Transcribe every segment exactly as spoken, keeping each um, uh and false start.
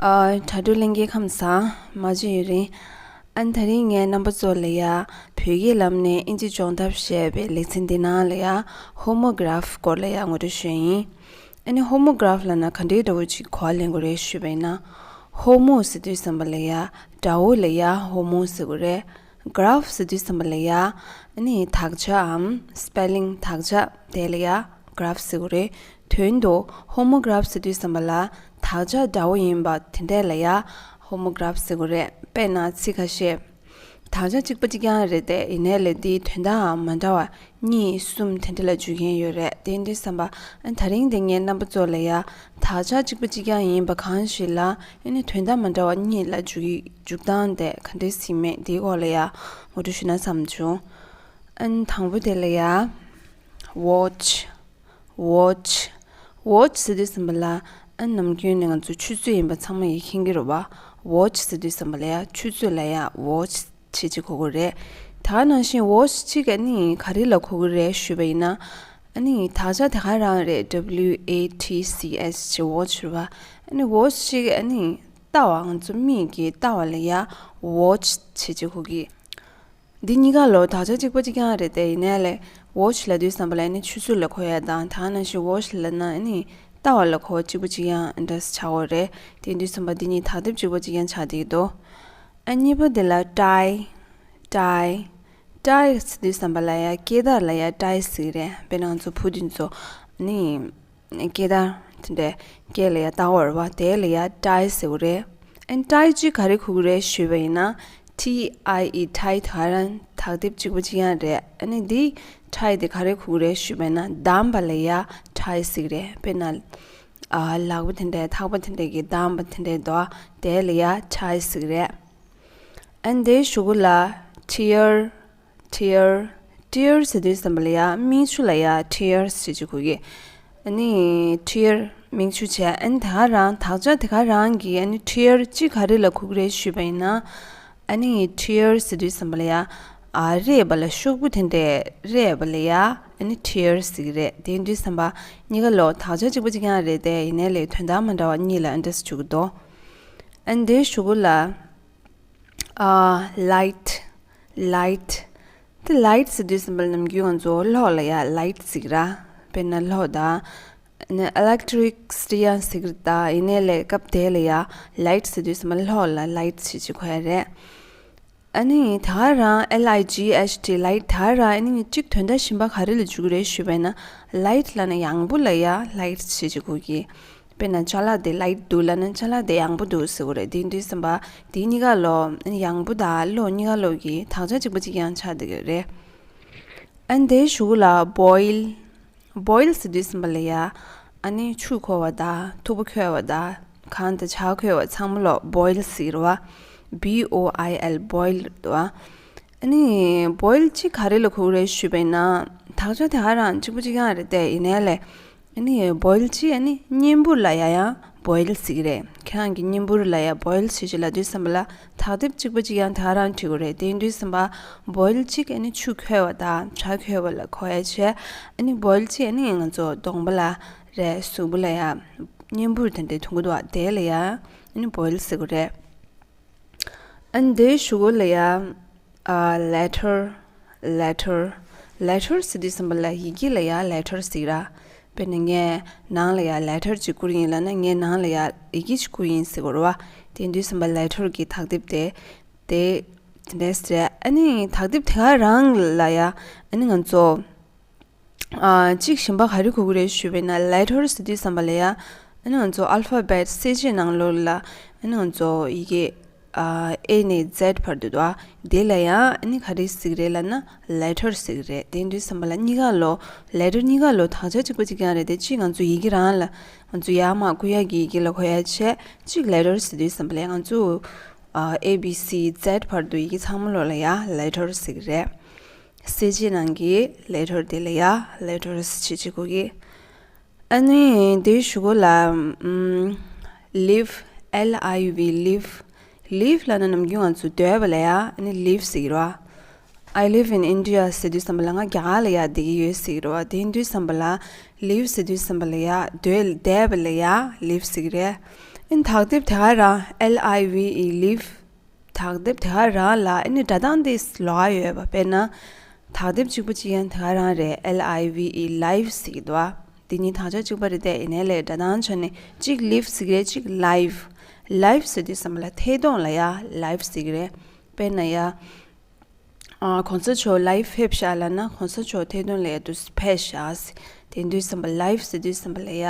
ཨ། དྲ་གྲོགས་ལྷན་རྒྱས་ཁམས་བཟང་། མ་བརྗེད་ཡུན་རིང་། ཨ་ནི་དེ་རིང་ངས་རྣམ་པ་ཚོ་ལ་ཡ་བོད་སྐད་ལམ་ནས་ཨིན་ཇི་སྦྱོང་ཐབས་ཞེས་པའི་ལེ་ཚན་འདི་ནང་ལ་ཡ་ཧོ་མོ་གྷ་ར་ཕི་སྐོར་ལ་ཡ་ངོ་སྤྲོད་ཞུ་ཡ་ཡིན། ཨ་ནི་ཧོ་མོ་གྷ་ར་ཕི་ལབ་ན་ག་འདྲའི་འདྲ་བོ་ཅིག་གོ་བ་ལེན་དགོས་རེད་ཞུས་པ་ཡིན་ན། ཧོ་མོ་ཟེར་དུས་ཙམ་པ་ལ་ཡ་དགྲ་བོ་ལ་ཡ་ཧོ་མོ་ཟེར་དགོས་རེད། གྷ་ར་ཕི་ཟེར་དུས་ཙམ་པ་ལ་ཡ་ཨ་ནི་དག་ཆའམ་སི་པེ་ལིང་དག་ཆ་དེ་ལ་ཡ་གྷ་ར་ཕི་ཟེར་དགོས་རེད། དོན་དུ་ཧོ་མོ་གྷ་ར་ཕི་ཟེར་དུས་ཙམ་པ་ལ་དག་ཆ་འདྲ་བོ་ཡིན་པ་དེ་འདྲས་ལ་ཡ་ཧོ་མོ་གྷ་ར་ཕི་ཟེར་དགོས་རེད། དཔེར་ན་ཚིག་ཁ་ཤས། དག་ཆ་གཅིག་པ་གཅིག་རྐྱང་རེད་དེ་ཡིན་ནའི་ལས་དེའི་དོན་དག་མ་འདྲ་བ་གཉིས་གསུམ་དེ་འདྲ་ལ་འཇུག་མཁན་ཡོད་རེད། དེ་འདྲ་བསམ་པ། ཨ། དེ་རིང་འདི་ངས་རྣམ་པ་ཚོ་ལ་ཡ་དག་ཆ་གཅིག་པ་གཅིག་རྐྱང་ཡིན་པ་གང་ཞིག་ལ་ཨ་ནི་དོན་དག་མ་འདྲ་བ་གཉིས་ལ་འཇུག་གི་འཇུག་སྟངས་དེ་ག་འདྲས་ཟིན་མེད་དེའི་སྐོར་ལ་ཡ་ངོ་སྤྲོད་ཞུ་ན་བསམ་བྱུང་། ཨ་ནི་དང་པོ་དེ་ལ་ཡ་ཝོ་ཆི། ཝོ་ཆི། ཝོ་ཆི་ཟེར་དུས་ཙམ་པ་ལ་ཨ་ནི་ནམ་རྒྱུན་ནས་ང་ཚོ་ཆུ་ཚོད་ཡིན་པ་ཚང་མ་ཡིས་མཁྱེན་གྱི་རེད་བ། ཝོ་ཆི་ཟེར་དུས་ཙམ་པ་ལ་ཡ་ཆུ་ཚོད་ལ་ཡ་ཝོ་ཆི་བྱེད་ཅིག་གོ་གི་རེད། ད་ག་ནང་བཞིན་ཝོ་ཆི་གཅིག་ཨ་ནི་ག་རེ་ལ་གོ་གི་རེད་ཞུས་པ་ཡིན་ན། ཨ་ནི་དག་ཆ་དེ་ག་རང་རེད། W A T C H ཅེས་ཝོ་ཆི་རེད་བ། ཨ་ནི་ཝོ་ཆི་གཅིག་ཨ་ནི་ལྟ་བ་ང་ཚོ་མིག་གིས་ལྟ་བ་ལ་ཡ་ཝོ་ཆི་བྱེད་ཅིག་གོ་གི། འདི་གཉིས་ཀ་ལོ་དག་ཆ་གཅིག་པ་གཅིག་རྐྱང་རེད་དེ་ཡིན་ནའི་ལས་ཝོ་ཆི་ལབ་དུས་ཙམ་པ་ལ་ཨ་ནི་ཆུ་ཚོད་ལ་གོ་ཡ་དང་ད་ག་ནང་བཞིན་ཝོ་ཆི་ལབ་ན་ཨ་ནི་ལྟ་བ་ལ་གོ་བ་གཅིག་པ་གཅིག་རྐྱང་འདྲ་ཆགས་ཡོད་རེད། དེ་དུས་ཙམ་པ་འདི་གཉིས་དག་དེབ་གཅིག་པ་གཅིག་རྐྱང་ཆགས་བསྡད་ཀྱི་འདུག་ཨ། གཉིས་པ་དེ་ལ་ཏའི། ཏའི། ཏའི་ཟེར་དུས་ཙམ་པ་ལ་ཡ་སྐེ་དར་ལ་ཡ་ཏའི་ཟེར་གྱི་རེད། དཔེར་ན་ང་ཚོ་བུ་དེ་ཚོ་ནི་སྐེ་དར་དེ་འདྲའི་སྐེ་ལ་ཡ་བཏགས་པ་རེད་བ། དེ་ལ་ཡ་ཏའི་ཟེར་གྱི་རེད། ཨ་ནི་ཏའི་གཅིག་ག་རེ་གོ་གི་རེད་ཞུས་པ་ཡིན་ན། T I E ཏའི། ད་ག་རང་དག་དེབ་གཅིག་པ་གཅིག་རྐྱང་རེད། ཨ་ནི་འདི་ཏའི་དེ་ག་རེ་གོ་གི་རེད་ཞུས་པ་ཡིན་ན་འདམ་པ་ལ་ཡ་ཏའི་ཟེར་གྱི་རེད། དཔེར་ན། ཨ། ལག་པ་དེ་འདྲའི་ཐག་པ་དེ་འདྲའི་གི་འདམ་པ་དེ་འདྲའི་འདུག་ཨ། དེ་ལ་ཡ་ཏའི་ཟེར་གྱི་རེད། ཨ་ནི་དེའི་གཞུག་གུ་ལ་ཊི་ཡར། ཊི་ཡར། ཊི་ཡར་ཟེར་དུས་ཙམ་པ་ལ་ཡ་མིག་ཆུ་ལ་ཡ་ཊི་ཡར་ཟེར་གྱི་གོ་གི། ཨ་ནི་ཊི་ཡར་མིག་ཆུ་བྱས། ཨ་ནི་དེ་ག་རང་དག་ཆ་དེ་ག་རང་གི་ཨ་ནི་ཊི་ཡར་གཅིག་ག་རེ་ལ་གོ་གི་རེད་ཞུས་པ་ཡིན་ན། ཨ་ནི་ཊི་ཡར་ཟེར་དུས་ཙམ་པ་ལ་ཡ། ཨ། རེད་པ་ལ་ཤོག་བུ་དེ་འདྲའི་རེད་པ་ལ་ཡ་ཨ་ནི་ཊི་ཡར་ཟེར་གྱི་རེད། དེ་དུས་ཙམ་པ་གཉིས་ཀ་ལོ་དག་ཆ་གཅིག་པ་གཅིག་རྐྱང་རེད་དེ་ཡིན་ནའི་ལས་དོན་དག་མ་འདྲ་བ་གཉིས་ལ་འདྲ་ས་འཇུག་གི་འདུག་ཨ་ནི་དེའི་གཞུག་གུ་ལ། ཨ། ལའིཊ། ལའིཊ། དེ་ལའིཊ་ཟེར་དུས་ཙམ་པ་ལ་ནམ་རྒྱུན་ང་ཚོ་གློག་ལ་ཡ་ལའིཊ་ཟེར་གྱི་ར། དཔེར་ན་གློག་དང་། ཨ་ནི་ཨི་ལེག་ཊི་རིག་སི་ཊི་ཡང་ཟེར་གྱི་རེད། ད་ཡིན་ནའི་ལས་སྐབས་དེ་ལ་ཡ་ལའིཊ་ཟེར་དུས་ཙམ་པ་གློག་ལ་ལའིཊ་ཟེར་གྱི་གོ་ཡ་རེད། ཨ་ནི་ད་ག་རང་L I G H T ལའིཊ། ད་ག་རང་ཨ་ནི་གཅིག་དོན་དག་གཞན་པ་ག་རེ་ལ་འཇུག་གི་རེད་ཞུས་པ་ཡིན་ན། ལའིཊ་ལབ་ན་ཡང་པོ་ལ་ཡ་ལའིཊ་ཟེར་གྱི་གོ་གི། དཔེར་ན་ཅ་ལག་དེ་ལའིཊ་འདུག་ལབ་ན་ཅ་ལག་དེ་ཡང་པོ་འདུག་ཟེར་གྱི་རེད། དེ་དུས་ཙམ་པ་དེ་གཉིས་ཀ་ལོ་ཡང་པོ་དང་གློག་གཉིས་ཀ་ལོ་གི་དག་ཆ་གཅིག་པ་གཅིག་རྐྱང་ཆགས་བསྡད་ཀྱི་རེད། ཨ་ནི་དེའི་གཞུག་གུ་ལ་བོའིལ། བོའིལ་ཟེར་དུས་ཙམ་པ་ལ་ཡ། ཨ་ནི་ཆུ་ཁོལ་བ་དང་ཐུག་པ་ཁོལ་བ་དང་གངས་དང་བྱག་ཁོལ་བ་ཚང་མ་ལོ་བོའིལ་ཟེར་གྱི་རེད་བ། B O I L བོའིལ་རེད་བ། ཨ་ནི་བོའིལ་གཅིག་ག་རེ་ལ་གོ་གི་རེད་ཞུས་པ་ཡིན་ན། དག་ཆ་དེ་ག་རང་གཅིག་པ་གཅིག་རྐྱང་རེད་དེ་ཡིན་ནའི་ལས། ཨ་ནི་བོའིལ་གཅིག་ཨ་ནི་གཉན་འབུར་ལ་ཡ་ཡང་བོའིལ་ཟེར་གྱི་རེད། ཁྱེད་རང་གི་གཉན་འབུར་ལ་ཡ་བོའིལ་ཟེར་གྱི་ལབ་དུས་ཙམ་པ་ལ་དག་དེབ་གཅིག་པ་གཅིག་རྐྱང་དེ་ག་རང་བྲིས་དགོས་རེད། དེ་ཡིན་དུས་ཙམ་པ་བོའིལ་གཅིག་ཨ་ནི་ཆུ་ཁོལ་བ་དང་བྱག་ཁོལ་བ་ལ་གོ་ཡ་བྱས། ཨ་ནི་བོའིལ་གཅིག་ཨ་ནི་ང་ཚོ་གདོང་པ་ལ་རེད། གཟུགས་པོ་ལ་ཡ་གཉན་འབུར་དེ་འདྲའི་ཐུག་གི་འདུག་བ། དེ་ལ་ཡ་ཨ་ནི་བོའིལ་ཟེར་གྱི་རེད། ཨ་ནི་དེའི་གཞུག་གུ་ལ་ཡ། ཨ། ལེ་ཊར། ལེ་ཊར། ལེ་ཊར་ཟེར་དུས་ཙམ་པ་ལ་ཡི་གེ་ལ་ཡ་ལེ་ཊར་ཟེར་གྱི་ར། དཔེར་ན་ངས་ནང་ལ་ཡ་ལེ་ཊར་ཅིག་བསྐུར་ཡིན་ལབ་ན་ངས་ནང་ལ་ཡ་ཡི་གེ་ཅིག་བསྐུར་ཡིན་ཟེར་གྱི་རེད་བ། དེ་དུས་ཙམ་པ་ལེ་ཊར་གྱི་དག་དེབ་དེ། དེ། དེ་འདྲས་རེད། ཨ་ནི་དག་དེབ་དེ་ག་རང་ལ་ཡ་ཨ་ནི་ང་ཚོ། ཨ། གཅིག་གཞན་པ་ག་རེ་གོ་གི་རེད་ཞུས་པ་ཡིན་ན། ལེ་ཊར་ཟེར་དུས་ཙམ་པ་ལ་ཡ་ཨ་ནི་ང་ཚོ་ཨལ་ཕ་བེཊ་གསལ་བྱེད་ནང་ལོགས་ལ་ཨ་ནི་ང་ཚོ་ཡི་གེ། ཨ། A ནས་Z བར་དུ་འདུག་ཨ། དེ་ལ་ཡ་ཨ་ནི་ག་རེ་ཟེར་གི་རེད་ལབ་ན་ལེ་ཊར་ཟེར་གི་རེད། དེ་དུས་ཙམ་པ་ལ་གཉིས་ཀ་ལོ་ལེ་ཊར་གཉིས་ཀ་ལོ་དག་ཆ་གཅིག་པ་གཅིག་རྐྱང་རེད་དེ། གཅིག་ང་ཚོ་ཡི་གེ་རང་ལ་ང་ཚོ་ཡར་མར་བསྐུར་ཡ་གི་ཡི་གེ་ལ་གོ་ཡ་བྱས། གཅིག་ལེ་ཊར་ཟེར་དུས་ཙམ་པ་ལ་ཡ་ང་ཚོ། ཨ། A B C Z བར་དུ་ཡི་གེ་ཚང་མ་ལོ་ལ་ཡ་ལེ་ཊར་ཟེར་གི་རེད། གསལ་བྱེད་ནང་གི་ལེ་ཊར་དེ་ལ་ཡ་ལེ་ཊར་ཟེར་བྱེད་ཀྱི་གོ་གི། ཨ་ནི་དེའི་གཞུག་གུ་ལ། ཨམ། ལིབ། L I V ལིབ། ལིབ་ལབ་ན་ནམ་རྒྱུན་ང་ཚོ་སྡོད་པ་ལ་ཡ་ཨ་ནི་ལིབ་ཟེར་གྱི་རེད་བ། I live in India ཟེར་དུས་ཙམ་པ་ལ་ང་རྒྱ་གར་ལ་ཡ་བསྡད་ཀྱི་ཡོད་ཟེར་གྱི་རེད་བ། དེ་དུས་ཙམ་པ་ལ་ལིབ་ཟེར་དུས་ཙམ་པ་ལ་ཡ་སྡོད་བསྡད་པ་ལ་ཡ་ལིབ་ཟེར་གྱི་རེད། ཨ་ནི་དག་དེབ་དེ་ག་རང་L I V E, live། དག་དེབ་དེ་ག་རང་ལ་ཨ་ནི་སྒྲ་གདངས་དེ་ལོགས་ཀ་ཡོད་པ། དཔེར་ན་དག་དེབ་གཅིག་པ་གཅིག་རྐྱང་དེ་ག་རང་རེད། L I V E, live ཟེར་གྱི་འདུག་ཨ། དེ་གཉིས་དག་ཆ་གཅིག་པ་རེད་དེ། ཡིན་ནའི་ལས་སྒྲ་གདངས་ཆ་ནས་གཅིག་live ཟེར་གྱི་རེད། གཅིག་live། Live ཟེར་དུས་ཙམ་པ་ལ་ཐད་གཏོང་ལ་ཡ་live ཟེར་གྱི་རེད། དཔེར་ན་ཡ། ཨ། གོང་ས་མཆོག་live ཕེབས་ཤག་ལབ་ན་གོང་ས་མཆོག་ཐད་གཏོང་ལ་ཡ་དུས་ཕེབས་ཤག་ཟེར། དེ་དུས་ཙམ་པ་live ཟེར་དུས་ཙམ་པ་ལ་ཡ་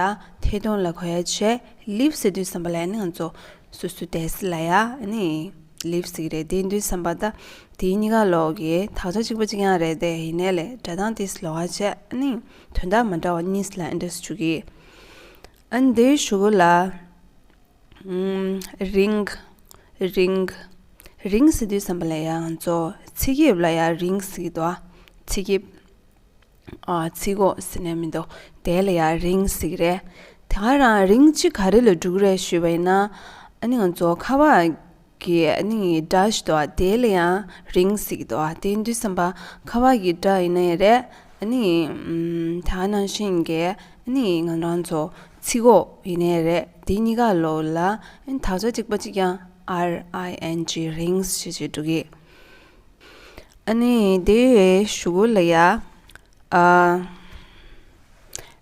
ཐད་གཏོང་ལ་གོ་ཡ་བྱས། Live ཟེར་དུས་ཙམ་པ་ལ་ནི་ང་ཚོ་སོ་སོ་བསྡད་ས་ལ་ཡ་ནི་live ཟེར་གྱི་རེད། དེ་དུས་ཙམ་པ་ད་དེ་གཉིས་ཀ་ལོགས་ཀྱི་དག་ཆ་གཅིག་པ་གཅིག་རྐྱང་རེད་དེ། ཡིན་ནའི་ལས་སྒྲ་གདངས་དེ་ལོགས་ཀ་བྱས་ནི་དོན་དག་མ་འདྲ་བ་གཉིས་ལ་འདྲ་ཞུ་གི། ཨ་ནི་དེའི་གཞུག་གུ་ལ། ཨམ། རིང་། རིང་། རིང་ཟེར་དུས་ཙམ་པ་ལ་ཡ་ང་ཚོ་ཚིག་རྒྱབ་ལ་ཡ་རིང་ཟེར་གྱི་འདུག་ཨ། ཚིག་རྒྱབ། ཨ། ཚིག་གོ་ཟེར་ནས་མི་འདུག་དེ་ལ་ཡ་རིང་ཟེར་གྱི་རེད། དེ་ག་རང་རིང་གཅིག་ག་རེ་ལ་འགྲོ་གི་རེད་ཞུས་པ་ཡིན་ན། ཨ་ནི་ང་ཚོ་ཁ་པར་གྱི་ཨ་ནི་སྒྲ་ཞིག་འདུག་ཨ། དེ་ལ་ཡང་རིང་ཟེར་གྱི་འདུག་ཨ། དེ་དུས་ཙམ་པ་ཁ་པར་གྱི་སྒྲ་ཡིན་ནའི་རེད། ཨ་ནི་ཨམ། ད་ག་ནང་བཞིན་གྱི་ཨ་ནི་ང་རང་ཚོ་ཚིག་གོ་ཡིན་ནའི་རེད། དེ་གཉིས་ཀ་ལོགས་ལ་ཨ་ནི་དག་ཆ་གཅིག་པ་གཅིག་རྐྱང་R I N G, རིང་ཞེས་བྱས་འགྲོ་གི། ཨ་ནི་དེའི་གཞུག་གུ་ལ་ཡ། ཨ།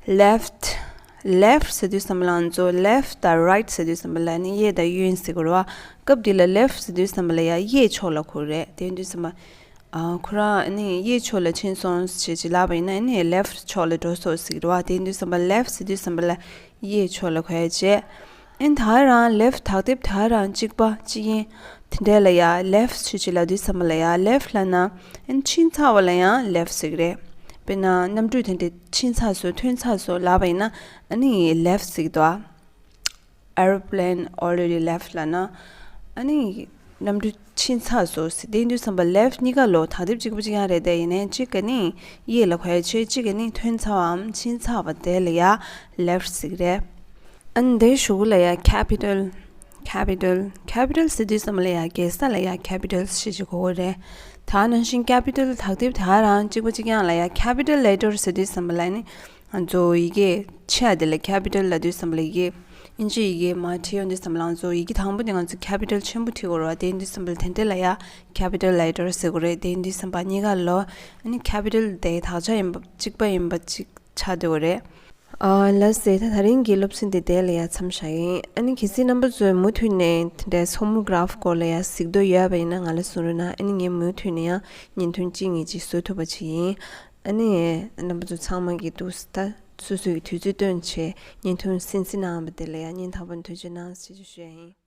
Left, left ཟེར་དུས་ཙམ་པ་ལ་ང་ཚོ་left དང་right ཟེར་དུས་ཙམ་པ་ལ་ནི་གཡས་དང་གཡོན་ཟེར་དགོས་རེད་བ། སྐབས་འདི་ལ་left ཟེར་དུས་ཙམ་པ་ལ་ཡ་གཡས་ཕྱོགས་ལ་གོ་རེད། དེ་དུས་ཙམ་པ། ཨ། ཁོ་རང་ནི་གཡས་ཕྱོགས་ལ་ཕྱིན་སོང་ཞེས་ཅིག་ལབ་པ་ཡིན་ན་ནི་left ཕྱོགས་ལ་འགྲོ་སོང་ཟེར་གྱི་རེད་བ། དེ་དུས་ཙམ་པ་left ཟེར་དུས་ཙམ་པ་ལ་གཡས་ཕྱོགས་ལ་གོ་ཡ་བྱས། ཨ་ནི་ད་ག་རང་left དག་དེབ་ད་ག་རང་གཅིག་པ་གཅིག་ཡིན། དེ་འདྲ་ལ་ཡ་left ཞེས་ཅིག་ལབ་དུས་ཙམ་པ་ལ་ཡ་left ལབ་ན་ཨ་ནི་ཕྱིན་ཚར་བ་ལ་ཡང་left ཟེར་གྱི་རེད། དཔེར་ན་གནམ་གྲུ་དེ་འདྲ་ཕྱིན་ཚར་སོང་ཐོན་ཚར་སོང་ལབ་པ་ཡིན་ན་ཨ་ནི་left ཟེར་གྱི་འདུག་ཨ། Aeroplane already left ལབ་ན། ཨ་ནི་གནམ་གྲུ་ཕྱིན་ཚར་སོང་ཟེར། དེ་དུས་ཙམ་པ་left གཉིས་ཀ་ལོགས་དག་དེབ་གཅིག་པ་གཅིག་རྐྱང་རེད་དེ། ཡིན་ནའི་གཅིག་ག་ནི་གཡས་ལ་གོ་ཡ་བྱས། གཅིག་ག་ནི་ཐོན་ཚར་བའམ་ཕྱིན་ཚར་བ་དེ་ལ་ཡ་left ཟེར་གྱི་རེད། ཨ་ནི་དེའི་གཞུག་གུ་ལ་ཡ་capital, capital, capital ཟེར་དུས་ཙམ་པ་ལ་ཡ་རྒྱལ་ས་ལ་ཡ་capital ཞེས་ཅིག་གོ་གི་རེད། ད་ནང་བཞིན་capital དག་དེབ་ད་ག་རང་གཅིག་པ་གཅིག་རྐྱང་ལ་ཡ་capital letter ཟེར་དུས་ཙམ་པ་ལ་ནི། ང་ཚོ་ཡི་གེ་ཆེ་བ་དེ་ལ་capital ལབ་དུས་ཙམ་པ་ལ་ཡི་གེ་ཨིན་ཇི་ཡི་གེ་མར་བྲིས་ཡོང་དུས་ཙམ་པ་ལ་ང་ཚོ་ཡི་གེ་དང་པོ་དེ་ང་ཚོ་capital ཆེན་པོ་བྲིས་དགོས་རེད་བ། དེ་ཡིན་དུས་ཙམ་པ་ལ་དེ་འདྲ་ལ་ཡ་capital letter ཟེར་དགོས་རེད། དེ་ཡིན་དུས་ཙམ་པ་གཉིས་ཀ་ལོགས་ཨ་ནི་capital དེ་དག་ཆ་ཡིན་པ་གཅིག་པ་ཡིན་པ་གཅིག་ཆགས་བསྡད་ཡོད་རེད། ཨ། ལགས་སེ། ད་ད་རིང་གི་སློབ་ཚན་དེ་དེ་ལ་ཡ་མཚམས་བཞག་ཡིན། ཨ་ནི་གལ་སྲིད་རྣམ་པ་ཚོས་མུ་མཐུད་ནས་དེ་འདྲའི་homograph སྐོར་ལ་ཡ་གཟིགས་འདོད་ཡོད་པ་ཡིན་ན་ང་ལ་གསུང་རོགས་གནང་། ཨ་ནི་ངས་མུ་མཐུད་ནས་ཡང་བརྙན་ཐུང་གཅིག་གཉིས་ཅིག་བཟོ་ཐུབ་པ་བྱེད་ཡིན། ཨ་ནི་རྣམ་པ་ཚོ་ཚང་མ་གིས་འདུག་སེ་ད་སོ་སོ་ཡི་དུས་ཚོད་བཏོན་བྱས་བརྙན་ཐུང་གསན་གཟིགས་གནང་བ་དེ་ལ་ཡང་སྙིང་ཐག་པ་ནས་ཐུགས་རྗེ་གནང་ཞེས་ཞུ་ཡ་ཡིན།